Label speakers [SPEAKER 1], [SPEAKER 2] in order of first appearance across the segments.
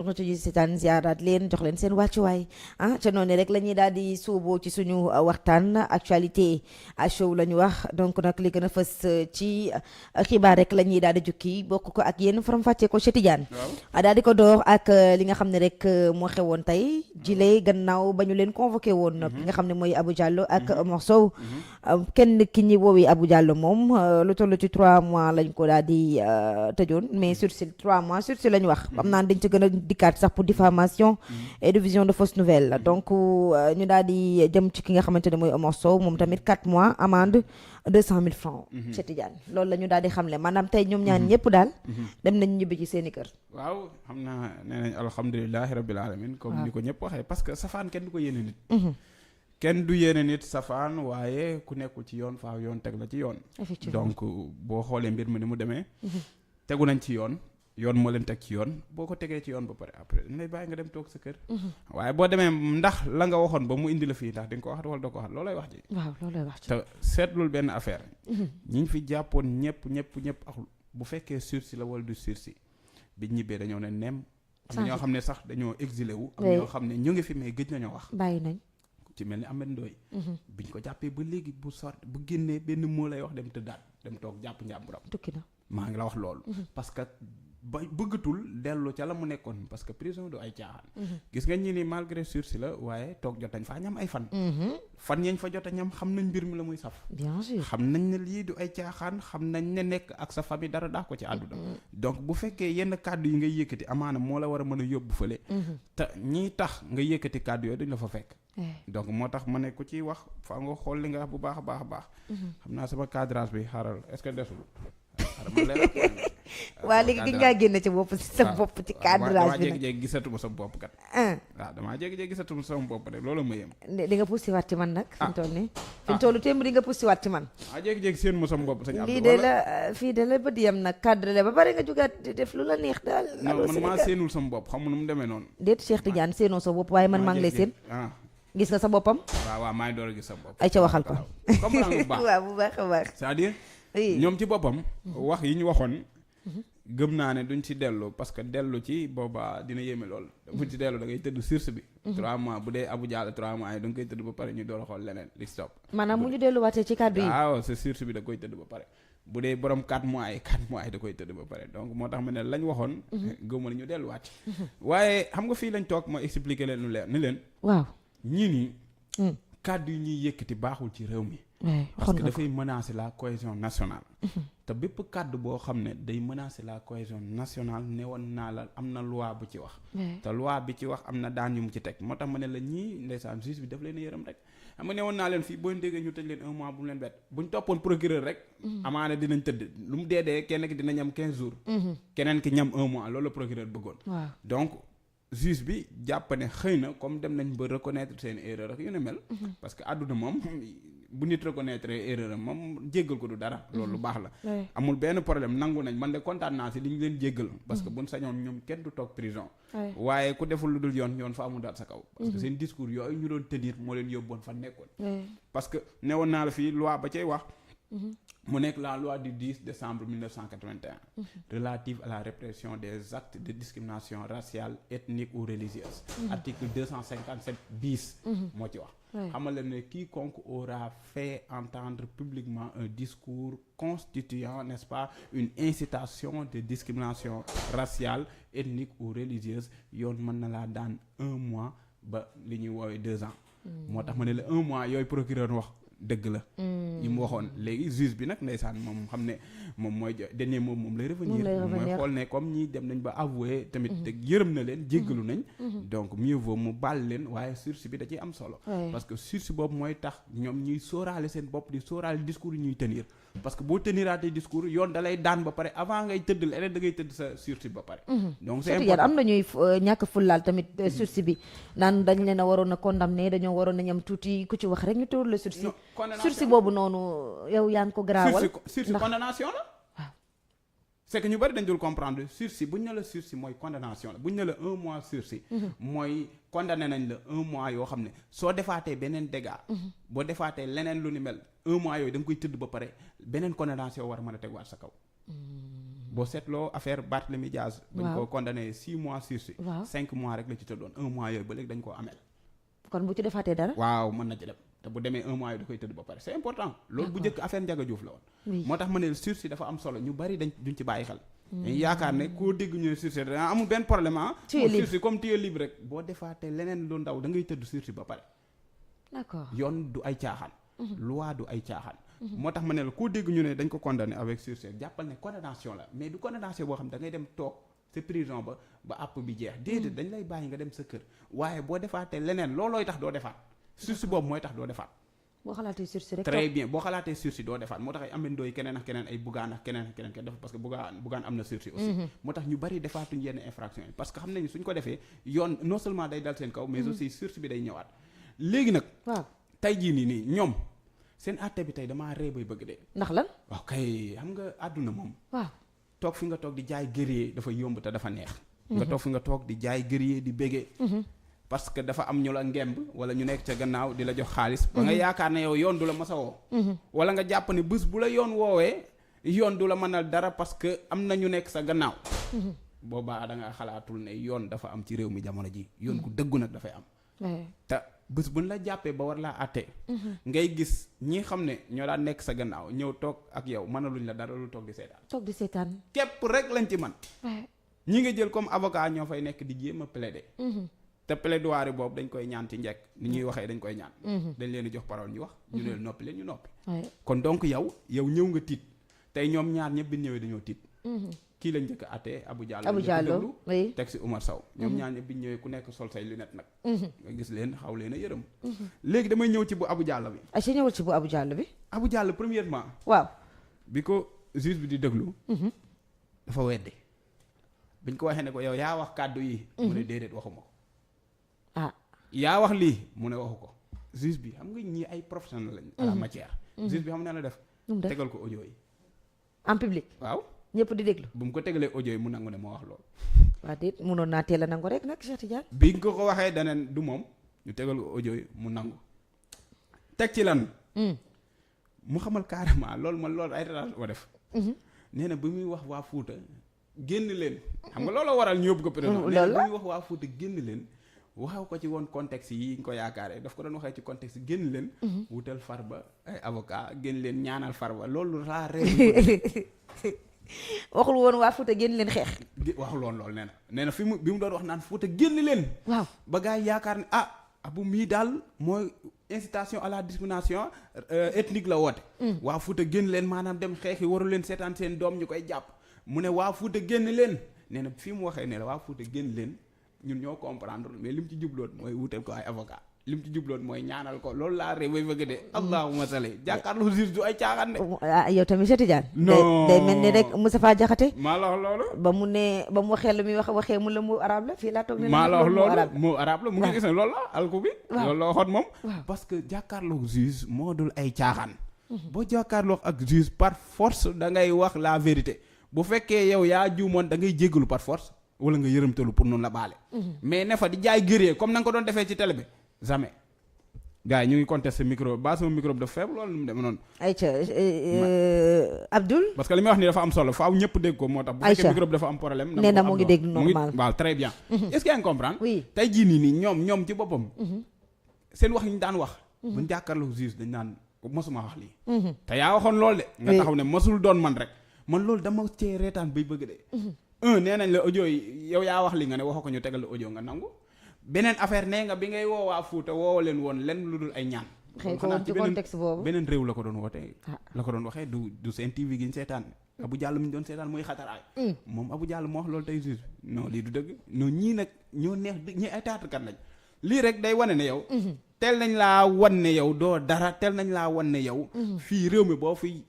[SPEAKER 1] rotu ji seetaan ziaraat leen jox leen seen wàccuwaay ca noonu rek la ñuy daal di suuboo ci suñu waxtaan actualité à chaud la ñu wax donc nag li gën a fës ci xibaar rek la ñuy daal di jukki bokk ko ak yéen faram fàccee ko Cheikh Tidiane daal di ko door ak li nga xam ne rek moo xewoon tey jile gannaaw ba ñu leen convoqué woon bi nga xam ne mooy Abou Diallo ak Omar Sow kenn ki ñi woowee Abou Diallo moom lu toll ci 3 mois lañ ko daal di tëjoon mais sursis 3 mois sursis la ñu wax am naan dañ ci gën a dikkaat sax pour diffamation et diffusion de fausses nouvelles donc ñu daal di jëm ci ki nga xamante ne mooy Omar Sow moom tamit 4 mois amende 200 000 francs Cheikh Tidiane loolu la ñu daal di xamle maanaam tey ñoom ñaan ñëpp daal dem nañ ñibbi ci seeni kër
[SPEAKER 2] waaw xam naa nee nañ alhamdulilahi rabbil alamin comme ni ko ñëpp waxee parce que safaan kenn du ko yéene nit kenn du yéene nit safaan waaye ku nekkul ci yoon faaw yoon teg la ci yoon donc boo xoolee mbir mi ni mu demee tegu nañ ci yoon moo leen teg ci yoon boo ko tegee ci yoon ba pare après dañ lay bàyyi nga dem toog sa kër waaye boo demee ndax la nga waxoon ba mu indi la fii ndax di nga ko waxat wala doo ko waxat loolay wax ji
[SPEAKER 1] waaw loolay wax ji
[SPEAKER 2] te seetlul benn affaire ñi ñu fi jàppoon ñëpp ak bu fekkee sursis la wala du sursis bi ñibbee dañoo ne nem am na ñoo xam ne sax dañoo exilé wu am ñoo xam ne ñu ngi fi mais gëj nañoo wax
[SPEAKER 1] bàyyi nañ
[SPEAKER 2] ci mel ni Ahmed Ndoye biñ ko jàppee ba léegi bu génnee benn moo lay wax dem tëddaat dem toog jàpp njàmburam
[SPEAKER 1] tukki na
[SPEAKER 2] maa ngi la wax loolu parce que ba bëggatul dellu ca la mu nekkoon parce que prison du ay caaxaan gis nga ñi ni malgré sursis la waaye toog jot nañ faa ñam ay fan yañ fa jot a ñam xam nañ mbir mi la muy saf
[SPEAKER 1] bien sûr
[SPEAKER 2] xam nañ ne lii du ay caaxaan xam nañ ne nekk ak sa famille dara daa ko ci àdduna donc bu fekkee yenn kàddu yi ngay yëkkati amaana moo la war a mën a yóbbu fële te ñii tax nga yëkkati kàddu yooyu dañ la fa fekk donc moo tax ma ne ku ciy wax faa nga xool li nga wax bu baax a baax a baax xam naa sama cadrage bi xaaral est-ce que desul
[SPEAKER 1] waa léegi gi ngaa génn ci bopp si sa bopp ci cadrage bi
[SPEAKER 2] damaa jékki-jékki gisatuma sa bopp kat waaw damaa jékki-jékki gisatuma sama bopp rek loolu ma yem
[SPEAKER 1] di nga pussi waat ci man nag fi mu toll nii fi mu toll témb di nga pussi waat ci man
[SPEAKER 2] jékki-jékki seen ma sama bopp sañ
[SPEAKER 1] lii de la fii de la bët yam nag cadre la ba pare nga jugaat di def lu la neex daal
[SPEAKER 2] non man maa seenul sama bopp xam nu mu demee noonu
[SPEAKER 1] déet Cheikh Tidiane seenoo sa bopp waaye man maa ngi lay seen gis nga sa boppam
[SPEAKER 2] waaw maa ngi door a gis sa bopp
[SPEAKER 1] ay ca waxal ko
[SPEAKER 2] comprendre bu baax
[SPEAKER 1] waaw bu baax a baax
[SPEAKER 2] c'est-à-dire ñoom ci boppam wax yi ñu waxoon gëm naa ne duñ ci dellu parce que dellu ci booba dina yéeme lool buñ ci dellu da ngay tëdd sursis bi 3 mois bu dee Abou Diallo 3 mois yi da nga koy tëdd ba pare ñu door a xool leneen li stop
[SPEAKER 1] maanaam mu ñu delluwaatee ci kàddu yi
[SPEAKER 2] waaw sa sursis bi da koy tëdd ba pare bu dee borom 4 mois yi da koy tëdd ba pare donc moo tax ma ne lañ waxoon gëmma ne ñu delluwaat ci waaye xam nga fii lañ toog ma expliquer leen lu leer ni leen
[SPEAKER 1] waaw
[SPEAKER 2] ñii nii kàddu yi ñuy yëkkati baaxul ci réew mi parce que dafay menacer la cohésion nationale te bépp kàddu boo xam ne day menacer la cohésion nationale ne woon naa la am na loi bu ci wax te loi bi ci wax am na daan yu mu ci teg moo tax ma ne la ñii ndeysaan juge bi daf leen a yërëm rek xam nga ne woon naa leen fii boo déggee ñu tëj leen 1 mois bu mu leen bett buñ toppoon procureur rek amaana dinañ tëdd lu mu dee kenn ki dina ñam 15 jours keneen ki ñam 1 mois loolu la procureur bëggoon donc juge bi jàpp ne xëy na comme dem nañ ba reconnaître seen erreur ak yu ne mel parce que àdduna moom bu nit reconnaître erreur am moom jéggal ko du dara loolu lu baax la amul benn problème nangu nañ man de kontaan naa si li ñu leen jéggal parce que buñ sañoon ñoom kenn du toog prison waaye ku deful lu dul yoon fa amul daal sa kaw parce que seen discours yooyu ñu doon tenir moo leen yóbboon fa nekkoon parce que newoon naa la fii loi ba cay wax mu nekk la loi du 10 décembre 1981 relative à la répression des actes de discrimination raciale ethnique ou religieuse article 257 bis moo ci wax xamal leen ne quiconque aura fait entendre publiquement un discours constituant n'est-ce pas une incitation de discrimination raciale ethnique ou religieuse yoon mën na laa daan 1 mois ba li ñuy woowee 2 ans moo tax ma ne la 1 mois yooyu procureur wax dëgg la yi mu waxoon léegi juge bi nag ndeysaan moom xam ne moom mooy dernier moom lay revenir mooy xool ne comme ñi dem nañ ba avouer tamit te yërëm na leen jéggalu nañ donc mieux vaut mu baal leen waaye sursis bi da ciy am solo parce que sursis boobu mooy tax ñoom ñuy sóoraale seen bopp di sóoraale discours yi ñuy tenir parce que boo teniraatee discours yoon da lay daan ba pare avant ngay tëdd leneen da ngay tëdd sa sursis ba pare donc c'est important
[SPEAKER 1] am na ñuy ñàkk fullaal tamit sursis bi naan dañ leen a waroon a condamné dañoo waroon a ñam tuuti ku ci wax rek ñu tóor la sursis sursis boobu noonu yow yaa ngi ko garaawal
[SPEAKER 2] sursis condamnation la waaw c'est que ñu bari dañ dul comprendre sursis buñ ne la sursis mooy condamnation la buñ ne la 1 mois sursis mooy condamné nañ la 1 mois yoo xam ne soo defaatee beneen dégât boo defaatee leneen lu ni mel 1 mois yooyu da nga koy tëdd ba pare beneen condamnation war a mën a tegwaat sa kaw boo seetloo affaire Barthélémy Dias. bañ ko condamné 6 mois sursis. 5 mois rek la ci tëddoon 1 mois yooyu ba léegi dañ koo amel.
[SPEAKER 1] kon bu ci defaatee dara.
[SPEAKER 2] waaw mën na ci dem te bu demee 1 mois yi da koy tëdd ba pare c'est important. loolu bu njëkk affaire Ndiaga Diouf la woon. moo tax ma ne sursis dafa am solo ñu bari duñ ci bàyyi xel. dañuy yaakaar ne koo dégg ñu ne sursis da amul benn problème sursis comme tu es libre rek boo defaatee leneen lu ndaw da ngay tëdd sursis ba pare.
[SPEAKER 1] d'accord
[SPEAKER 2] yoon du ay caaxaan. loi du ay caaxaan. moo tax ma ne la koo dégg ñu ne dañ ko condamné avec sursis jàppal ne condamnation la mais du condamnation boo xam da ngay dem toog sa prison ba àpp bi jeex déedéet dañ lay bàyyi nga dem sa kër waaye boo defaatee leneen loolooy tax doo defaat sursis boobu mooy tax doo defaat.
[SPEAKER 1] boo xalaatee sursis rek
[SPEAKER 2] très bien boo xalaatee sursis doo defaat moo tax ay amee ndooy keneen ak keneen ay bugaan ak keneen def parce que bugaan am na sursis aussi. moo tax ñu bari defaatuñ yenn infraction yi parce que xam nañu suñ ko defee yoon non seulement day dal seen kaw mais aussi sursis bi day ñëwaat léegi nag.
[SPEAKER 1] waaw
[SPEAKER 2] tey jii nii ñoom seen àtte bi tey damaa ree bay bëgg de.
[SPEAKER 1] ndax lan.
[SPEAKER 2] waaw kay xam nga àdduna moom.
[SPEAKER 1] waaw
[SPEAKER 2] toog fi nga toog di jaay guerrier dafa yomb te dafa neex. nga toog fi nga toog di jaay guerrier di béggee. parce que dafa am ñu la ngemb wala ñu nekk ca gannaaw di la jox xaalis. ba nga yaakaar ne yow yoon du la mës a woo. wala nga jàpp ne bés bu la yoon woowee yoon du la mënal dara parce que am na ñu nekk sa gannaaw. boobaa da nga xalaatul ne yoon dafa am ci réew mi jamono ji yoon ku dëggu nag dafay am. te bés buñ la jàppee ba war laa àtte. ngay gis ñi xam ne ñoo daan nekk sa gannaaw ñëw toog ak yow mënaluñ la dara lu toog di seetaan.
[SPEAKER 1] toog di seetaan.
[SPEAKER 2] képp rek lañ ci man ñi nga jël comme avocat ñoo fay nekk di jéem a plaider. te plaidoirie boobu dañ koy ñaan ci njëkk ni ñuy waxee dañ koy ñaan. dañ leen di jox parole ñu wax. ñu leen noppi leen ñu noppi. kon donc yow ñëw nga tiit tey ñoom ñaar ñëpp bi ñëwee dañoo tiit. kii lañ njëkk a àtte Abou Diallo teg si Oumar Sow ñoom ñaar ñëpp bi ñëwee ku nekk sol say lunette nag. nga gis leen xaw leen a yërëm. léegi damay ñëw ci bu Abou Diallo bi.
[SPEAKER 1] ay si ñëwal ci bu Abou Diallo bi.
[SPEAKER 2] Abou Diallo premièrement.
[SPEAKER 1] waaw
[SPEAKER 2] bi ko juge bi di déglu. dafa weddi. biñ ko waxee ne ko yow yaa wax kàddu yi. mu ne déedéet waxuma ko. yaa wax lii mu ne waxu ko. juge bi xam nga ñii ay professionnel lañ. à la matière. juge bi xam na la def. tegal ko audio yi.
[SPEAKER 1] en public.
[SPEAKER 2] waaw.
[SPEAKER 1] ñëpp di déglu.
[SPEAKER 2] bu mu ko tegalee audio yi mu nangu ne moo wax loolu.
[SPEAKER 1] waa déet mënoon naa teel a nangu rek nag Cheikh Tidiane.
[SPEAKER 2] bi nga ko waxee daneen du moom ñu tegal ko audio yi mu nangu. teg ci lan. mu xamal carrément loolu ay relation ko def. nee na bi muy wax waa Fuuta génn leen. xam nga looloo waral ñu yóbbu ko président. nee na bi muy wax waa Fuuta génn leen. waxaw ko ci woon contexte yi nga ko yaakaaree daf ko doon waxee ci contexte génn leen. wutal Farba ay avocat génn leen ñaanal Farba loolu laa
[SPEAKER 1] waxul woon waa Fouta génn leen xeex.
[SPEAKER 2] waxul woon loolu nee na bi mu doon wax naan Fouta génn leen.
[SPEAKER 1] waaw
[SPEAKER 2] ba gars yi yaakaar ne Abou mii daal mooy incitation à la discrimination ethnique la woote. waa Fouta génn leen maanaam dem xeexi waru leen seetaan seen doom ñu koy jàpp mu ne waa Fouta génn leen nee na fi mu waxee ne la waa Fouta génn leen ñun ñoo comprendre mais li mu ci jubloon mooy wutal ko ay avocat li mu ci jubloon mooy ñaanal ko loolu laa ree bay bëgg de allahumma salli jàkkaarloo juge du ay caaxaan de.
[SPEAKER 1] yow tamit Cheikh Tidiane.
[SPEAKER 2] non
[SPEAKER 1] day mel ni rek Moustapha Diakhaté.
[SPEAKER 2] maa la wax loolu.
[SPEAKER 1] ba mu waxee lu muy waxee mu la mu arab la fii laa toog.
[SPEAKER 2] maa la wax loolu mu arab la mu ngi gis ne loolu la alku bi.
[SPEAKER 1] waaw
[SPEAKER 2] loolu la waxoon moom. parce que jàkkaarloo juge moo dul ay caaxaan. boo jàkkaarloo ak juge par force da ngay wax la vérité bu fekkee yow yaa juumoon da ngay jéggalu par force. wala nga yërëmtalu pour noonu la baale. mais ne fa di jaay gëree comme na nga ko doon defee ci télé bi jamais. gars yi ñu ngi contesté micro ba sama micro bi dafa faible loolu nu mu demee noonu.
[SPEAKER 1] ayca Abdoul.
[SPEAKER 2] parce que li may wax ni dafa am solo faaw ñëpp dégg ko moo tax. bu fekkee micro bi dafa am problème.
[SPEAKER 1] nee na mu ngi dégg normal
[SPEAKER 2] waaw très bien. est-ce que yaa ngi comprendre.
[SPEAKER 1] oui
[SPEAKER 2] tey jii nii ñoom ci boppam. seen wax yi ñu daan wax. buñ jàkkaarloo juge dañ naan mosuma wax lii. te yaa waxoon loolu de. nga taxaw ne mosul doon man rek. man loolu dama cee reetaan bay bëgg de. nee nañ la audio yi yow yaa wax li nga ne waxoo ko ñu tegal la audio nga nangu. beneen affaire nee nga bi ngay woowaa Fuuta woo leen woon lenn lu dul ay ñaan.
[SPEAKER 1] xëy ko woon ci contexte boobu
[SPEAKER 2] beneen réew la ko doon wootee. la ko doon waxee du seen TV gi ñu seetaan. Abou Diallo mi ñu doon seetaan muy xataraay. moom Abou Diallo moo wax loolu tey juge non lii du dëgg non ñii nag ñoo neex ñi ay théâtre-kat lañ. lii rek day wane ne yow. teel nañ laa wan ne yow doo dara teel nañ laa wan ne yow. fii réew mi boo fi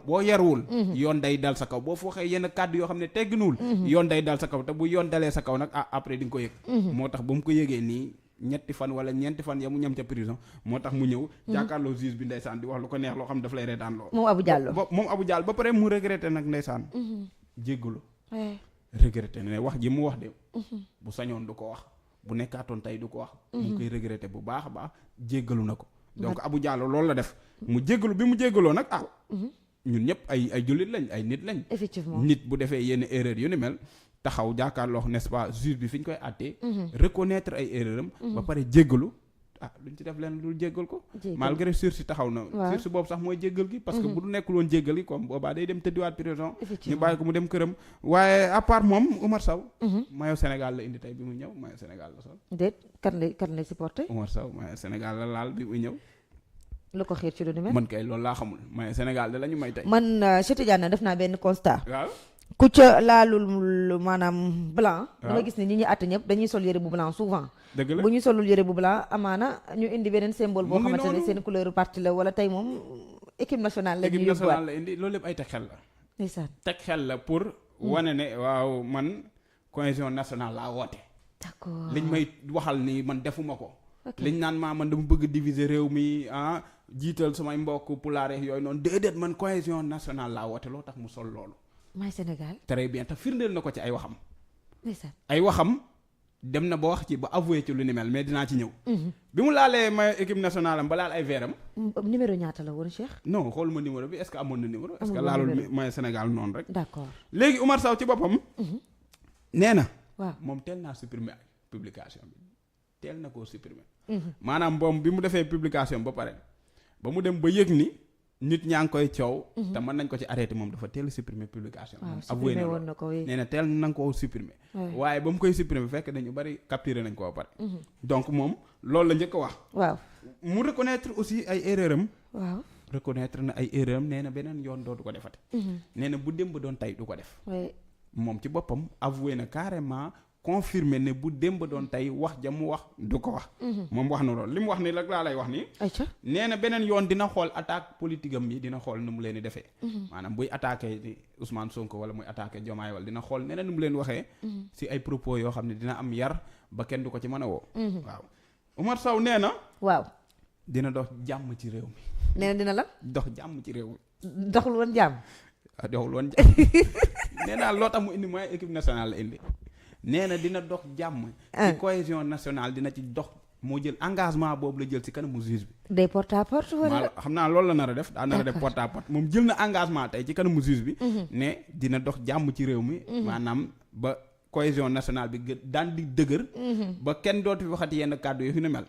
[SPEAKER 2] boo yaruwul. yoon day dal sa kaw boo fa waxee yenn kàddu yoo xam ne tegginuwul. yoon day dal sa kaw te bu yoon dalee sa kaw nag après di nga ko yëg. moo tax ba mu ko yëgee nii ñetti fan wala ñeenti fan ya mu ñam ca prison moo tax mu ñëw. jàkkaarloo juge bi ndeysaan di wax lu ko neex loo xam ne daf lay reetaan loo.
[SPEAKER 1] moom Abou Diallo
[SPEAKER 2] ba pare mu regretté nag ndeysaan. jéggalu. regretté ne wax ji mu wax de. bu sañoon du ko wax. bu nekkaatoon tey du ko wax. mu ngi koy regretter bu baax a baax jéggalu na ko. donc Abou Diallo loolu la def. mu jéggalu bi mu jéggaloo nag ñun ñëpp ay jullit lañ ay nit lañ.
[SPEAKER 1] effectivement
[SPEAKER 2] nit bu defee yenn erreur yu ni mel taxaw jàkkaarloo n'est-ce pas juge bi fi ñu koy àttee. reconnaître ay erreur am. ba pare jéggalu luñ ci def leen lu jéggal ko. malgré sursis taxaw na. sursis boobu sax mooy jéggal gi. parce que bu du nekkul woon jéggal gi comme boobaa day dem tëddiwaat prison. ñu bàyyi ko mu dem këram. waaye à part moom Oumar Sow. maillot Sénégal la indi tey bi mu ñëw maillot Sénégal la sol.
[SPEAKER 1] déet kan lay supporté.
[SPEAKER 2] Oumar Sow maillot Sénégal la laal bi mu ñëw.
[SPEAKER 1] lu ko xiir ci lu ni mel.
[SPEAKER 2] man kay loolu laa xamul maillot Sénégal da la ñu may tey.
[SPEAKER 1] man Cheikh Tidiane def naa benn constat.
[SPEAKER 2] waaw.
[SPEAKER 1] ku ca laalul maanaam blanc. dama gis ne ñi ñuy àtt ñëpp dañuy sol yére bu blanc souvent.
[SPEAKER 2] dëgg la
[SPEAKER 1] bu ñu solul yére bu blanc amaana ñu indi beneen symbole boo xamante ne seen couleur parti la wala tey moom équipe nationale la.
[SPEAKER 2] équipe nationale la indi loolu lépp ay teg xel la.
[SPEAKER 1] ndeysaan
[SPEAKER 2] teg xel la pour. wane ne waaw man cohésion nationale laa woote.
[SPEAKER 1] d'accord
[SPEAKER 2] liñ may waxal ni man defuma ko. liñ naan man dama bëgg diviser réew mi jiital samay mbokk pulaare yooyu noonu déedéet man cohésion nationale laa woote loo tax mu sol loolu.
[SPEAKER 1] may Sénégal.
[SPEAKER 2] très bien te firndeel na ko ci ay waxam.
[SPEAKER 1] ndeysaan
[SPEAKER 2] ay waxam dem na ba wax ci ba avoué ci lu ni mel mais dinaa ci ñëw. bi mu laalee may équipe nationale am ba laal ay veeram.
[SPEAKER 1] numéro ñaata la woon Cheikh.
[SPEAKER 2] non xool ma numéro bi est-ce que amoon na numéro. est-ce que laalul may Sénégal noonu rek.
[SPEAKER 1] d'accord
[SPEAKER 2] léegi Oumar Sow ci boppam. nee na.
[SPEAKER 1] waaw
[SPEAKER 2] moom teel naa supprimer publication bi teel na koo supprimer. maanaam moom bi mu defee publication ba pare ba mu dem ba yëg ni. nit ñaa ngi koy coow. te mën nañ ko ci arrêté moom dafa teel a supprimer publication.
[SPEAKER 1] waaw
[SPEAKER 2] avoué
[SPEAKER 1] supprimer
[SPEAKER 2] na
[SPEAKER 1] woon na ko
[SPEAKER 2] nee na teel na nga koo supprimer. waaye ba mu koy supprimer fekk dañu bari capturé nañ ko ba pare. donc moom loolu la njëkk a wax.
[SPEAKER 1] waaw
[SPEAKER 2] mu reconnaître aussi ay erreur am.
[SPEAKER 1] waaw
[SPEAKER 2] reconnaître na ay erreur am nee na beneen yoon dootu ko defati. nee na bu démb doon tey du ko def. moom ci boppam avoué na carrément. confirmé ne bu démb doon tey wax ja mu wax du ko wax. moom wax na loolu li mu wax ni rek laa lay wax nii.
[SPEAKER 1] ayca
[SPEAKER 2] nee na beneen yoon dina xool attaque politique am yi dina xool nu mu leen di defee. maanaam buy attaqué Ousmane Sonko wala muy attaqué Diomaye wala dina xool neneen nu mu leen waxee. si ay propos yoo xam ne dina am yar ba kenn du ko ci mën a woo. waaw Oumar Sow nee na.
[SPEAKER 1] waaw
[SPEAKER 2] dina dox jàmm ci réew mi.
[SPEAKER 1] nee na dina la.
[SPEAKER 2] dox jàmm ci réew mi.
[SPEAKER 1] doxul woon jàmm.
[SPEAKER 2] doxul woon jàmm nee naa loo tax mu indi mooy équipe nationale la indi. nee na dina dox jàmm. ci cohésion nationale dina ci dox moo jël engagement boobu la jël ci kanamu juge bi.
[SPEAKER 1] day porte à porte wala.
[SPEAKER 2] xam naa loolu la nar a def daa nar a def porte à porte moom jël na engagement tey ci kanamu juge bi. ne dina dox jàmm ci réew mi. maanaam ba cohésion nationale bi daan di dëgër. ba kenn dootu fi waxati yenn kàddu yu fi ne mel.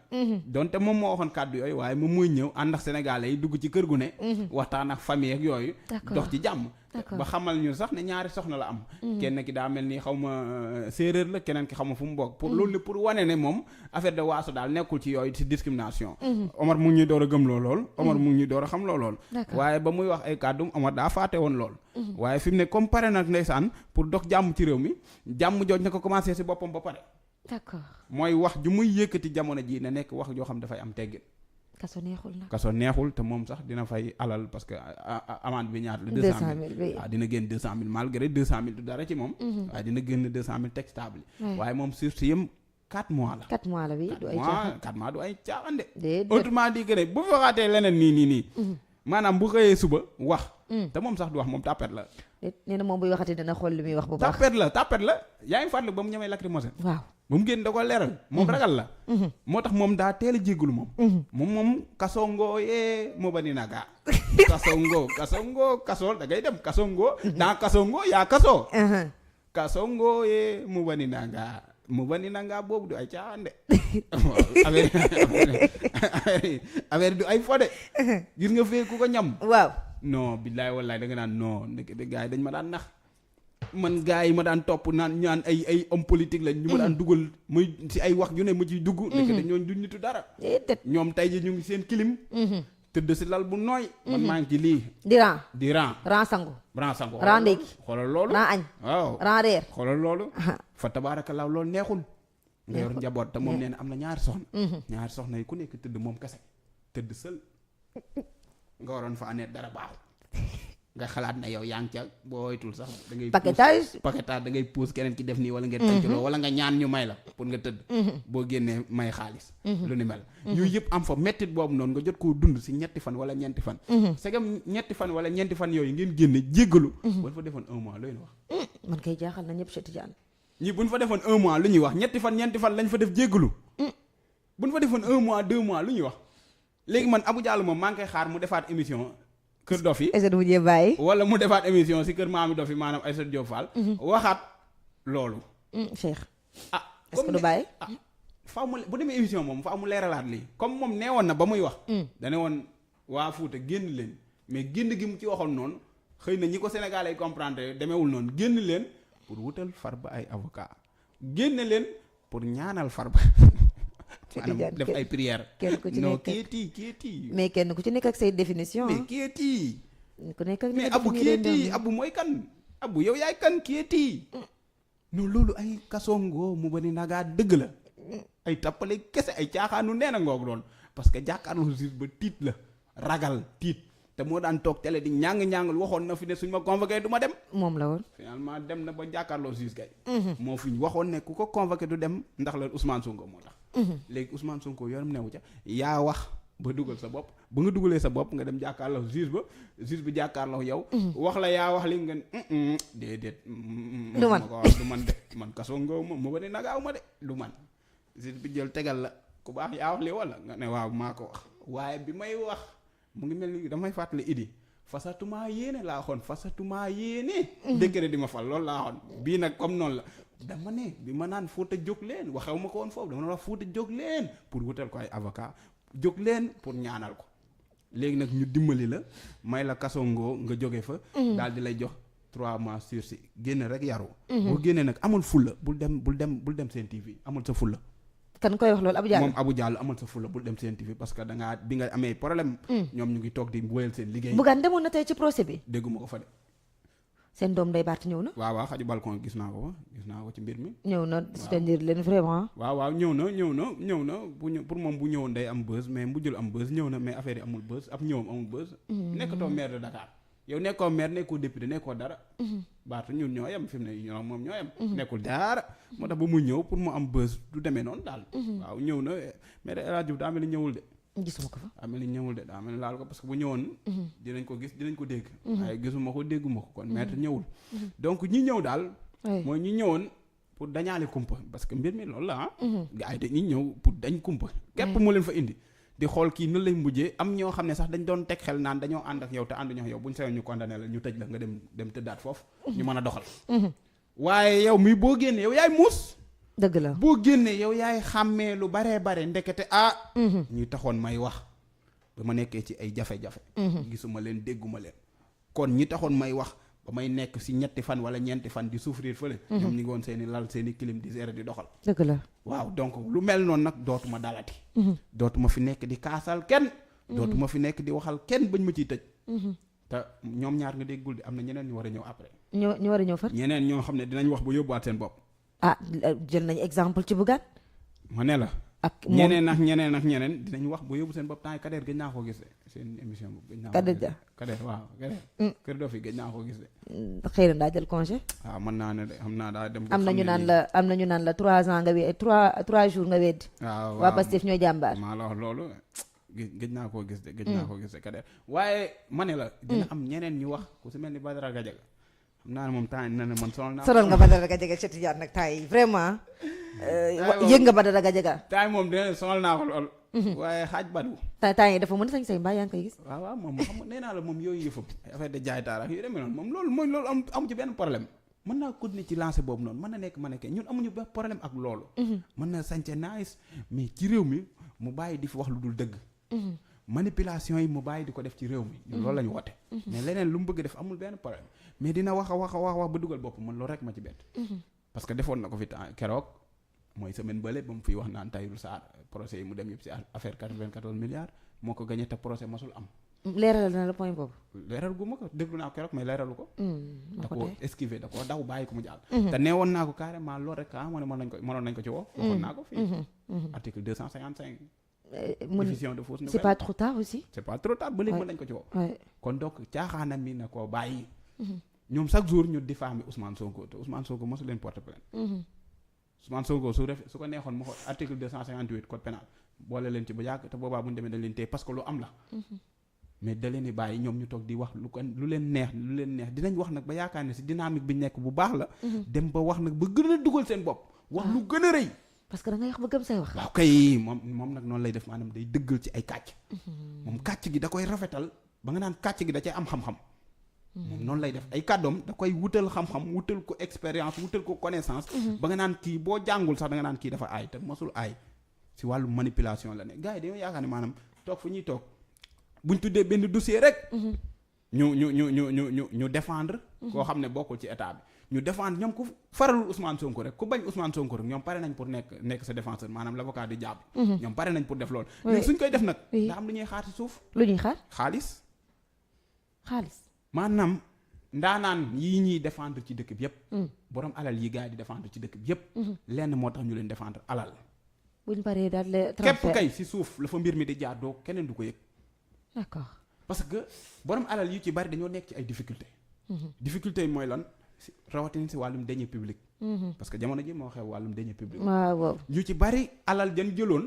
[SPEAKER 2] donte moom moo waxoon kàddu yooyu waaye moom mooy ñëw ànd ak sénégalais yi dugg ci kër gu ne. waxtaan ak famille ak yooyu. dox ci jàmm. ba xamal ñu sax ne ñaari soxna la am. kenn ki daa mel ni xaw ma séeréer la keneen ki xaw ma fu mu bokk. pour loolu pour wane ne moom affaire de waaso daal nekkul ci yooyu ci discrimination. Omar mu ngi ñuy door a gëm lool. Omar mu ngi ñuy door a xam lool. waaye ba muy wax ay kàddu Omar daa faate woon lool. waaye fi mu ne comme pare nag ndeysaan pour dox jàmm ci réew mi jàmm jooj na ko commencé si boppam ba pare.
[SPEAKER 1] d'accord
[SPEAKER 2] mooy wax ju muy yëkkati jamono ji na nekk wax joo xam dafay am teggin.
[SPEAKER 1] kaso neexul nag.
[SPEAKER 2] kaso neexul te moom sax dina fay alal parce que amende bi ñaata la. 200 000 waaw dina génn 200 000 malgré 200 000 du dara ci moom. waaye dina génn 200 000 teg stable. waaye moom surtout yëm 4 mois la.
[SPEAKER 1] 4 mois la bi du ay caaxaan
[SPEAKER 2] 4 mois du ay caaxaan de.
[SPEAKER 1] déedéet
[SPEAKER 2] autrement dit que ne bu fi waxaatee leneen nii. maanaam bu xëyee suba wax. te moom sax du wax moom tàppet la.
[SPEAKER 1] nee na moom buy waxati dana xool li muy wax bu baax.
[SPEAKER 2] tàppet la yaa ngi fàttali ba mu ñemee lacrymogène.
[SPEAKER 1] waaw
[SPEAKER 2] ba mu génn da ko leeral. moom ragal la. moo tax moom daa teel a jéggulu moom. moom kasongo yee moo ba ni naga. kasongo da ngay dem kasongo. daa kasongo yaa kaso. kasongo yee mu ba ni naga. mu ba ni nanga boobu du ay caaxaan de. affaire du ay fo de. gis nga fee ku ko ñam. waaw non billaay wallaay da nga naan non ndeke de gars yi dañ ma daan nax. man gars yi ma daan topp naan ñaan ay homme politique lañ. ñu ma daan dugal muy si ay wax yu ne ma ciy dugg. ndeke de ñooñ duñ nitu dara. ñoom tey ji ñu ngi seen kilim. tëdd si lal bu nooy. man maa ngi ci lii. di ran sangu. ran ndékki xoolal loolu. ran añ. waaw ran reer. xoolal loolu. fa tabaarakallaa loolu neexul. nga yor njaboot te moom nee na am na ñaari soxna. ñaari soxna yi ku nekk tëdd moom kese. tëdd sël. nga waroon fa aneet dara baaxul. nga xalaat na yow yaa ngi ca booytul sax. da ngay paquetage da ngay puus keneen ki def nii wala ngeen tàncaloo wala nga ñaan ñu may la pour nga tëdd. boo génnee may xaalis. lu ni mel. yooyu yëpp am fa mettit boobu noonu nga jot koo dund si ñetti fan wala ñeenti fan. segam ñetti fan wala ñeenti fan yooyu ngeen génne jéggalu. bu fa defoon 1 mois looy wax.
[SPEAKER 1] man kay jaaxal na ñëpp Cheikh Tidiane.
[SPEAKER 2] ñii bu ñu fa defoon 1 mois lu ñuy wax ñeenti fan lañ fa def jéggalu. bu ñu fa defoon 1 mois 2 mois lu ñuy wax. léegi man Abou Diallo moom maa ngi koy xaar mu defaat émission kër dof yi
[SPEAKER 1] Aïssatou mujjee bàyyi
[SPEAKER 2] wala mu defaat émission si kër maami dof yi maanaam Aïssatou Diop Fall waxaat loolu
[SPEAKER 1] Cheikh
[SPEAKER 2] ah
[SPEAKER 1] est-ce que du bàyyi
[SPEAKER 2] faaw mu bu demee émission moom faaw mu leeralaat lii comme moom nee woon na ba muy wax dane woon waa Fuuta génn leen mais génn gi mu ci waxoon noonu xëy na ñi ko Sénégalais yi comprendre demeewul noonu génn leen pour wutal Farba ay avocat génn leen pour ñaanal Farba maanaam def ay prière
[SPEAKER 1] kenn ku ci
[SPEAKER 2] non
[SPEAKER 1] nekk
[SPEAKER 2] kii
[SPEAKER 1] mais kenn ku ci nekk ak say définition
[SPEAKER 2] mais kii
[SPEAKER 1] ku nekk ak
[SPEAKER 2] mais abu kii abu mooy kan abu yow yaay kan kii non loolu ay kasongo mu bari nagaa dëgg la ay tappale kese ay caaxaanu nee na ngoog doon parce que jàkkaarloo juge ba tiit la ragal tiit te moo daan toog télé di ñàng-ñàngal waxoon na fi ne suñ ma convoqué du ma dem
[SPEAKER 1] moom la woon
[SPEAKER 2] finalement dem na ba jàkkaarloo juge kay moo fi waxoon ne ku ko convoqué du dem ndax la Ousmane Sonko moo tax léegi Ousmane Sonko yoonam newu ca yaa wax ba dugal sa bopp ba nga dugalee sa bopp nga dem jàkkaarloo juge bi jàkkaarloo yow wax la yaa wax li nga déedéet
[SPEAKER 1] du man
[SPEAKER 2] ma ko wax du man de man kaso ngoo ma mu ba ne nagaaw ma de du man juge bi jël tegal la ku baax yaa wax li wala nga ne waaw maa ko wax waaye bi may wax mu ngi mel ni damay fàttali idi fasatumaa yéene laa xoon fasatumaa yéene décret di ma fal loolu laa xoon bii nag comme noonu la dama ne bi ma naan Fuuta jóg leen waxew ma ko woon foofu dama ne wax Fuuta jóg leen pour wutal ko ay avocat jóg leen pour ñaanal ko léegi nag ñu dimbali la may la kasongoo nga jóge fa daal di lay jox 3 mois sursis génn rek yaru boo génnee nag amul fulla bul dem Sen TV amul sa fulla
[SPEAKER 1] kan koy wax loolu Abou Diallo
[SPEAKER 2] moom Abou Diallo amal sa fulla bul dem Sen TV parce que dangaa bi nga amee problème ñoom ñu ngi toog di wéyal seen liggéey
[SPEAKER 1] Bougane demoon na tey ci procès bi
[SPEAKER 2] dégguma ko fa de
[SPEAKER 1] seen doom day baat ñëw na
[SPEAKER 2] waaw xaju balcon gis naa ko ci mbir mi
[SPEAKER 1] ñëw na c'est-à-dire leen vraiment
[SPEAKER 2] waaw ñëw na pour moom bu ñëwoon day am buzz mais mujjul am buzz ñëw na mais affaire yi amul buzz ab ñëwam amul buzz nekkatoo maire de Dakar yow nekkoo maire nekkoo député nekkoo dara baatu ñun ñoo yem fi mu ne ñoo moom ñoo yem nekkul dara moo tax ba mu ñëw pour mu am buzz du demee noonu daal waaw ñëw na mais El Hadj Diouf daa mel ni ñëwul de
[SPEAKER 1] gisuma ko fa
[SPEAKER 2] daa mel ni ñëwul de daa mel ni laal ko parce que bu ñëwoon dinañ ko gis dinañ ko dégg waaye gisuma ko dégguma ko kon maître ñëwul donc ñi ñëw daal mooy ñi ñëwoon pour dañaale kumpa parce que mbir mi loolu la gars yi dañuy ñëw pour dañ kumpa képp moo leen fa indi di xool kii nan lay mujjee am ñoo xam ne sax dañ doon teg xel naan dañoo ànd ak yow te ànduñu ak yow buñ sayoon ñu condamné la ñu tëj la nga dem tëddaat foofu ñu mën a doxal waaye yow mi boo génnee yow yaay muus
[SPEAKER 1] dëgg la
[SPEAKER 2] boo génnee yow yaay xàmmee lu bare ndekete ñuy taxoon may wax ba ma nekkee ci ay jafe-jafe gisuma leen dégguma leen kon ñi taxoon may wax ba may nekk si 3 fan wala 4 fan di souffrir fële ñoom ñi ngi woon seeni lal seeni clim di gérer di doxal
[SPEAKER 1] dëgg la
[SPEAKER 2] waaw donc lu mel noonu nag dootuma dalati dootuma fi nekk di kaasal kenn dootuma fi nekk di waxal kenn bañ ma ciy tëj te ñoom ñaar nga déggul di am na ñeneen ñu war a ñëw après
[SPEAKER 1] ñu war a ñëw far
[SPEAKER 2] ñeneen ñoo xam ne dinañ wax ba yóbbuwaat seen bopp
[SPEAKER 1] jël nañ exemple ci Bougane
[SPEAKER 2] ma ne la
[SPEAKER 1] ak
[SPEAKER 2] ñeneen dinañ wax ba yóbbu seen bopp temps yi Kader gëj naa koo gis de seen émission boobu gëj naa ko gis Kader waaw Kader kër doo fi gëj naa koo gis de
[SPEAKER 1] xëy na daa jël congé
[SPEAKER 2] waaw mën naa ne de xam naa daa dem
[SPEAKER 1] am nañu naan la 3 ans nga wéet 3 jours nga wéet
[SPEAKER 2] waaw
[SPEAKER 1] waa Pastef ñooy jàmbaar
[SPEAKER 2] maa la wax loolu gëj naa koo gis de Kader waaye ma ne la dina am ñeneen ñu wax ku si mel ni Badara Gadiaga xam naa ne moom temps na ne man sonal
[SPEAKER 1] nga Badara Gadiaga Cheikh Tidiane nag temps yi vraiment yëg nga Badara Gadiaga
[SPEAKER 2] temps yi moom dina sonal naa ko lool waaye xaaj badu
[SPEAKER 1] temps yi dafa mën a sañ mbaa yaa ngi koy gis
[SPEAKER 2] waaw moom xam nee naa la moom yooyu yëfam affaire de jaay taar ak yu demee noonu moom loolu amu ci benn problème mën naa continuer ci lancé boobu noonu mën na nekk ma nekkee ñun amuñu benn problème ak loolu mën na sañce nice mais ci réew mi mu bàyyi di fi wax lu dul dëgg manipulation yi mu bàyyi di ko def ci réew mi ñun loolu la ñu wote mais leneen lu mu bëgg def amul benn problème mais dina wax ba dugal bopp man loolu rek ma ci bett parce que defoon na ko fi temps keroog mooy semaine bële ba mu fiy wax naan Tahirou Sarr procès yi mu dem yëpp si affaire 94 milliards moo ko gagné te procès mosul am
[SPEAKER 1] leeral na la point boobu
[SPEAKER 2] leeral gu ma ko déglu naa ko keroog mais leeralu ko da ko esquiver da ko daw bàyyi ko mu jàll te nee woon naa ko carrément loolu rek moo ne mënoon nañ ko ci woo waxoon naa ko fii article 255 diffusion de fausses nouvelles
[SPEAKER 1] c'est pas trop tard aussi
[SPEAKER 2] c'est pas trop tard ba léegi mën nañ ko ci woo kon donc caaxaanam mi na koo bàyyi ñoom chaque jour ñu diffamer Ousmane Sonko te Ousmane Sonko mosu leen porter plainte Ousmane Sonko su ko neexoon mu xool article 258 code pénal boole leen ci ba yàgg te boobaa bu ñu demee dañ leen téye parce que lu am la mais da leen di bàyyi ñoom ñu toog di wax lu leen neex dinañ wax nag ba yaakaar ne si dynamique bi nekk bu baax la dem ba wax nag ba gën a dugal seen bopp wax lu gën a rëy
[SPEAKER 1] parce que da ngay wax ba gëm say wax
[SPEAKER 2] waaw kay moom nag noonu lay def maanaam day dëggal ci ay kàcc moom kàcc gi da koy rafetal ba nga naan kàcc gi da cay am xam-xam. moom noonu lay def ay kàddoom da koy wutal xam-xam wutal ko expérience wutal ko connaissance. ba nga naan kii boo jàngul sax da nga naan kii dafa aay te mosul aay si wàllu manipulation la ne gars yi dañoo yaakaar ne maanaam toog fu ñuy toog buñ tuddee benn dossier rek. ñu défendre. koo xam ne bokkul ci état bi. ñu défendre ñoom ku faralul Ousmane Sonko rek ku bañ Ousmane Sonko rek ñoom pare nañ pour nekk sa défenseur maanaam l'avocat di jàpp. ñoom pare nañ pour def loolu. ñun suñ koy def nag. da am lu ñuy xaar ci suuf.
[SPEAKER 1] lu ñuy xaar
[SPEAKER 2] xaalis.
[SPEAKER 1] maanaam
[SPEAKER 2] ndaanaan yii ñuy défendre ci dëkk bi yépp borom alal yi gars yi di défendre ci dëkk bi yépp lenn moo tax ñu leen défendre alal.
[SPEAKER 1] buñ paree daal le
[SPEAKER 2] képp kay ci suuf la fa mbir mi di jaar doo keneen du ko yëg.
[SPEAKER 1] d'accord
[SPEAKER 2] parce que borom alal yu ci bari dañoo nekk ci ay difficultés. difficultés yi mooy lan rawatina ci wàllum deniers publics. parce que jamono ji moo xew wàllum deniers publics.
[SPEAKER 1] waaw
[SPEAKER 2] ñu ci bari alal jan jëloon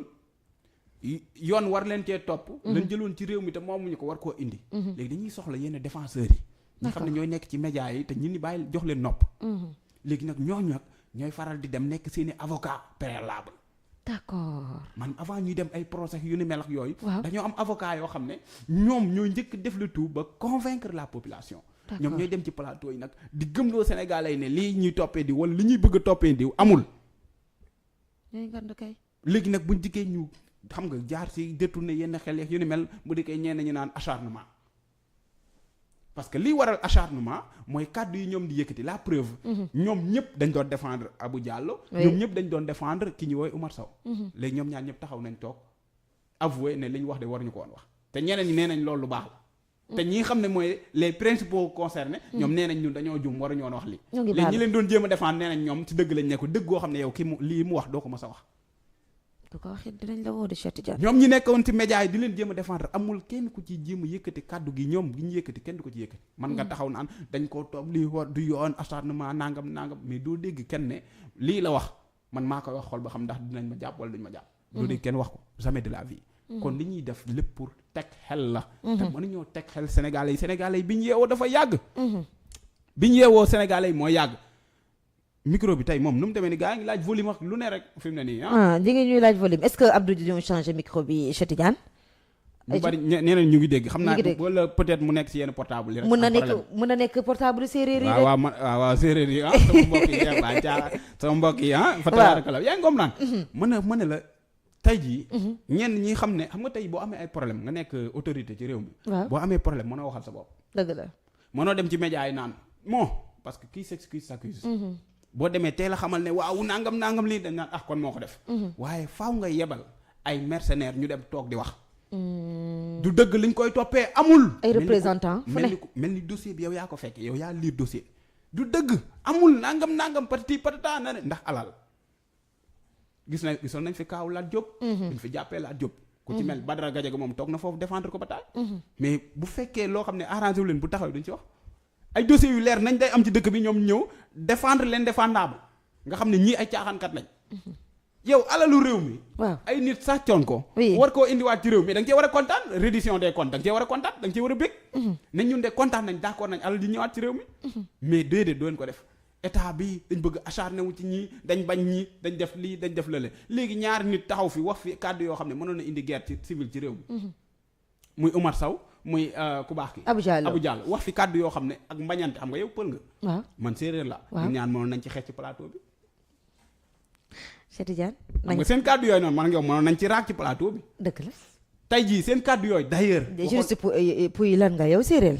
[SPEAKER 2] yoon war leen cee topp. lañ jëloon ci réew mi te moomuñu ko war koo indi. léegi dañuy soxla yenn défenseurs yi. ñi xam ne ñooy nekk ci médias yi te ñun ñi bàyyi jox leen nopp. léegi nag ñooñu nag ñooy faral di dem nekk seeni avocat préalable.
[SPEAKER 1] d'accord
[SPEAKER 2] man avant ñuy dem ay procès yu ni mel ak yooyu. dañoo am avocat yoo xam ne ñoom ñooy njëkk def le tout ba convaincre la population. ñoom ñooy dem ci plateau yi nag di gëmloo Sénégalais yi ne lii ñuy toppee di wala li ñuy bëgg a toppee di amul. léegi nag buñ dikkee ñu xam nga jaar ci détourner yenn xel yeeg yu ni mel bu dikkee ñenn ñu naan acharnement. parce que lii waral acharnement mooy kàddu yi ñoom di yëkkati la preuve. ñoom ñëpp dañ doon défendre Abou Diallo. ñoom ñëpp dañ doon défendre ki ñu woowee Oumar Sow. léegi ñoom ñaar ñëpp taxaw nañ toog avoué ne li ñu wax de waruñu ko woon wax te ñeneen ñi nee nañ loolu lu baax la. te ñi xam ne mooy les principaux concernés. ñoom nee nañ ñun dañoo jum waruñu woon wax lii. léegi ñi leen doon jéem a défendre nee nañ ñoom ci dëgg lañ nekk dëgg goo xam ne yow ki mu lii mu wax doo ko mës a wax.
[SPEAKER 1] du ko waxee dinañ la woo de Cheikh Tidiane.
[SPEAKER 2] ñoom ñi nekkoon ci média yi di leen jéem a défendre amul kenn ku ci jéem a yëkkati kàddu gi ñoom gi ñu yëkkati kenn du ko ci yëkkati. man nga taxaw naan dañ koo toog lii war du yoon acharnement nangam mais doo dégg kenn ne lii la wax man maa koy wax xool ba xam ndax dinañ ma jàpp wala duñ ma jàpp. doo dégg kenn wax ko jamais de la vie. kon li ñuy def lépp pour teg xel la. te mënuñoo teg xel Sénégalais yi bi ñu yeewoo dafa yàgg. bi ñu yeewoo Sénégalais yi mooy yàgg. micro bi tey moom nu mu demee ni gaa ngi laaj volume ak lu ne rek fi mu ne nii
[SPEAKER 1] di nga ñuy laaj volume est-ce que Abdou dina changer micro bi Cheikh Tidiane.
[SPEAKER 2] ñu bari ñeneen ñu ngi dégg xam naa wala peut-être mu nekk ci yenn portable yi rek.
[SPEAKER 1] mën na nekk portable séeréer yi rek.
[SPEAKER 2] waaw séeréer yi sama mbokk yi waa caa sama mbokk yi fa tabaarakalla yaa ngi ngoom naan mën a la tey jii ñenn ñi xam ne xam nga tey boo amee ay problème nga nekk autorité ci réew mi. boo amee problème mënoo waxal sa bopp.
[SPEAKER 1] dëgg la
[SPEAKER 2] mënoo dem ci média yi naan bon parce que qui s'excuse s'accuse. boo demee teel a xamal ne waaw nangam lii dañ naan kon moo ko def. waaye faaw nga yebal ay mercenaires ñu dem toog di wax. du dëgg liñ koy toppee amul.
[SPEAKER 1] ay représentants fu ne
[SPEAKER 2] mel ni dossier bi yow yaa ko fekk yow yaa lire dossier. du dëgg amul nangam patati patata na ne ndax alal. gisoon nañ fi kaaw Lat Diop. dañ fi jàppee Lat Diop. ku ci mel Badara Gadiaga moom toog na foofu défendre ko ba taay. mais bu fekkee loo xam ne arrangé wu leen bu taxaw duñ ci wax. ay dossiers yu leer nañ day am ci dëkk bi ñoom ñëw défendre l'indéfendable nga xam ne ñii ay caaxaankat lañ. yow alalu réew mi.
[SPEAKER 1] waaw
[SPEAKER 2] ay nit sàccoon ko. war koo indiwaat ci réew mi da nga cee war a kontaan reddition des comptes da nga cee war a kontaan da nga cee war a bég. nañ ñun de kontaan nañ d'accord nañ alal di ñëwaat ci réew mi. mais déedéet doon ko def état bi dañ bëgg acharné wu ci ñii dañ bañ ñii dañ def lii dañ def lële léegi ñaari nit taxaw fi wax fi kàddu yoo xam ne mënoon na indi guerre ci civile ci réew mi. muy Oumar Sow muy ku baax ki Abou Diallo wax fi kàddu yoo xam ne ak mbañante xam nga yow pël nga. waaw man séeréer la. waaw ñu ñaan mënoon nañ ci xeex ci plateau bi.
[SPEAKER 1] Cheikh Tidiane.
[SPEAKER 2] xam nga seen kàddu yooyu noonu man nga yow mënoon nañ ci raak ci plateau bi.
[SPEAKER 1] dëgg la.
[SPEAKER 2] tey jii seen kàddu yooyu d'ailleurs.
[SPEAKER 1] juste pour lan nga yow séeréer.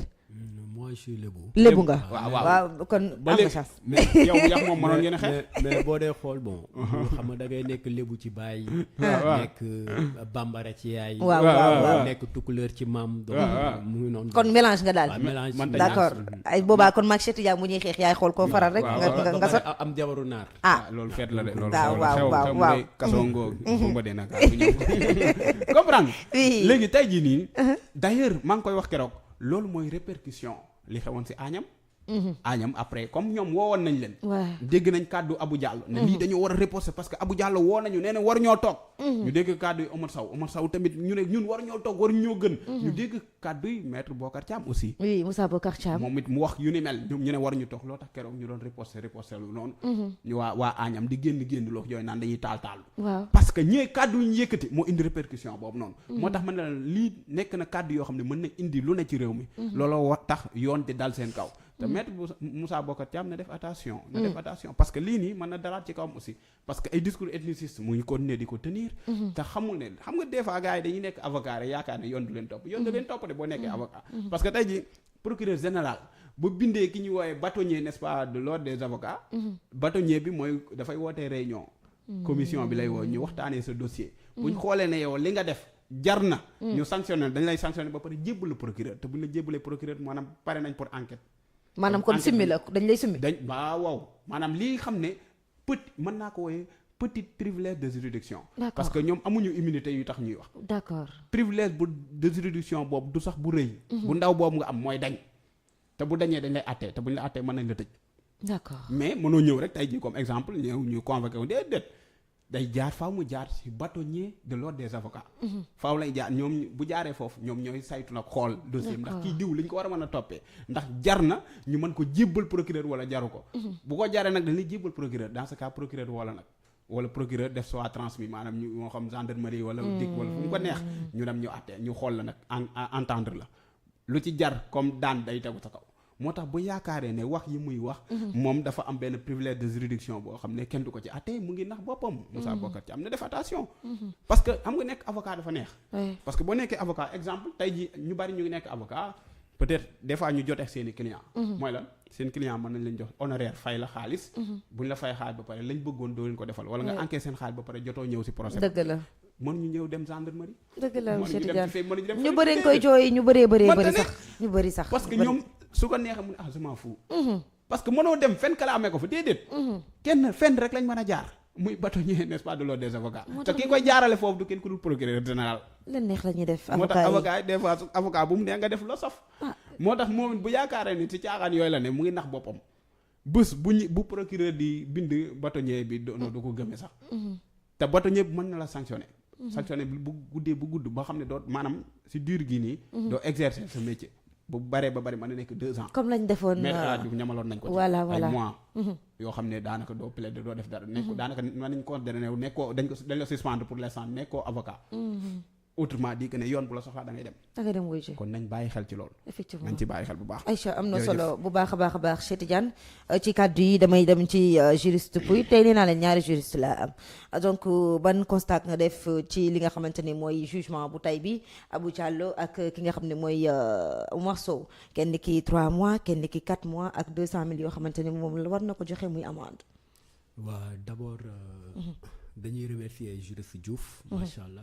[SPEAKER 3] moi je suis
[SPEAKER 1] lébu nga.
[SPEAKER 2] waaw
[SPEAKER 1] kon am nga chance.
[SPEAKER 2] mais yow yax moom mënoon ngeen a xeex.
[SPEAKER 3] mais boo dee xool bon. xam nga da ngay nekk lébu ci baay. nekk bambara ci yaay.
[SPEAKER 1] waaw
[SPEAKER 3] nekk tukkuleur ci maam. donc mu ngi noonu.
[SPEAKER 1] kon mélange nga daal.
[SPEAKER 3] mélange
[SPEAKER 1] d'accord ay boobaa kon maag Cheikh Tidiane bu ñuy xeex yaay xool koo faral rek. nga sot
[SPEAKER 3] am jabaru naar.
[SPEAKER 2] loolu feet la de loolu.
[SPEAKER 1] waaw
[SPEAKER 2] kasongo ba dee nag comprendre. léegi tey jii nii. d'ailleurs maa ngi koy wax keroog loolu mooy répercussion li xewoon ci Agnam. Agnam après comme ñoom woowoon nañ leen dégg nañ kàddu Abou Diallo ne lii dañoo war a reposter parce que Abou Diallo woo nañu nee na war ñoo toog ñu dégg kàddu yi Omar Sow tamit ñu ne ñun war ñoo toog war ñoo gën ñu dégg kàddu yi maître Bocar Thiam aussi
[SPEAKER 1] oui Moussa Bocar Thiam
[SPEAKER 2] moom it mu wax yu ni mel ñoom ñu ne war ñu toog loo tax keroog ñu doon reposter lu noonu ñu waa Agnam di génn loo yooyu naan dañuy taal parce que ñee kàddu yi ñu yëkkati moo indi répercussion boobu noonu moo tax man ne lii nekk na kàddu yoo xam ne mën na indi lu ne ci réew mi looloo wax tax yoon di dal seen kaw te maître Moussa Bocar Thiam na def attention parce que lii nii mën na dalaat ci kawam aussi parce que ay discours ethniciste mu ngi continuer di ko tenir te xamul ne xam nga des fois gars yi dañuy nekk avocat rek yaakaar ne yoon du leen topp de boo nekkee avocat parce que tey ji procureur général ba bindee ki ñuy woowee bâtonnier n'est-ce pas de l'ordre des avocats bâtonnier bi mooy dafay wootee réunion commission bi lay woo ñu waxtaanee sa dossier buñ xoolee ne yow li nga def jar na ñu sanctionné dañ lay sanctionné ba pare jébbal procureur te buñ la jébbalee procureur maanaam pare nañ pour enquête
[SPEAKER 1] maanaam kon simmi la dañ lay simmi
[SPEAKER 2] waaw maanaam lii xam ne mën naa ko wooyee petit privilège de juridiction parce que ñoom amuñu immunité yu tax ñuy wax
[SPEAKER 1] d'accord
[SPEAKER 2] privilège de juridiction boobu du sax bu rëy bu ndaw boobu nga am mooy dañ te bu dañee dañ lay attee te buñ la attee mën nañ la tëj
[SPEAKER 1] d'accord mais
[SPEAKER 2] mënoo ñëw rek tey jii comme exemple ñëw ñu convoqué wu déedéet day jaar faaw mu jaar ci bâtonnier de l'ordre des avocats faaw lay jaar ñoom bu jaaree foofu ñoom ñooy saytu nag xool dossier ndax kii diw li ñu ko war a mën a toppee ndax jar na ñu mën ko jébbal procureur wala jaru ko bu ko jaree nag dañ lay jébbal procureur dans ce cas procureur wala procureur def soit transmis maanaam ñu moo xam gendarmerie wala DIC wala fu mu ko neex ñu dem ñu àtte ñu xool la nag entendre la lu ci jar comme daan day tegu sa kaw moo tax bu yaakaaree ne wax yi muy wax moom dafa am benn privilège de juridiction boo xam ne kenn du ko ci àtte mu ngi nax boppam Moussa Bocar Thiam na def attention parce que xam nga nekk avocat dafa neex parce que boo nekkee avocat exemple tey ji ñu bari ñu ngi nekk avocat peut-être des fois ñu joteex seeni client mooy lan seen client mën nañ leen jox honoraire fay la xaalis buñ la fay xaalis ba pare lañ bëggoon doo leen ko defal wala nga encaissé seen xaalis ba pare jotoo ñëw si procès
[SPEAKER 1] dëgg la
[SPEAKER 2] mën ñu ñëw dem gendarmerie
[SPEAKER 1] dëgg la monsieur Tidiane
[SPEAKER 2] ñu
[SPEAKER 1] ñu bëri koy jooy ñu bëri sax
[SPEAKER 2] parce que ñoom su ko neexee mu ne je m'en fous parce que mënoo dem fenn kala amee ko fa déedéet kenn fenn rek lañ mën a jaar muy bâtonnier n'est-ce pas de l'ordre des avocats te ki koy jaarale foofu du kenn ku dul procureur général
[SPEAKER 1] leen neex la ñuy def
[SPEAKER 2] moo tax avocat yi des fois avocat bu mu nee nga def la saf moo tax moom bu yaakaaree ni ci caaxaan yooyu la ne mu ngi nax boppam bés bu procureur di bind bâtonnier bi du ko gëmee sax te bâtonnier bi mën na la sanctionner bi bu guddee bu gudd ba xam ne doo maanaam si dur gi nii doo exercer ce métier bu baree ba bari mën na nekk 2 ans
[SPEAKER 1] comme lañ defoon
[SPEAKER 2] mais rajo ñamaloon nañ ko ci
[SPEAKER 1] voilà
[SPEAKER 2] ay mois yoo xam ne daanaka doo plaider doo def dara nekko daanaka mën nañ considérer ne nekkoo dañ la suspendre pour l'instant nekkoo avocat autrement dit que ne yoon bu la soxlaa da ngay dem wuy ji kon nañ bàyyi xel ci loolu
[SPEAKER 1] effectivement
[SPEAKER 2] nañ ci bàyyi xel bu baax
[SPEAKER 1] Aïcha am na solo bu baax a baax Cheikh Tidiane ci kàddu yi damay dem ci juriste Pouye tey nee naa leen ñaari juriste laa am donc ban constat nga def ci li nga xamante ni mooy jugement bu tay bi Abou Diallo ak ki nga xam ne mooy Omar Sow kenn ki 3 mois kenn ki 4 mois ak 200 000 yoo xamante ni moom la war na ko joxe muy amende
[SPEAKER 3] waa d'abord dañuy remercier juriste Diouf macha allah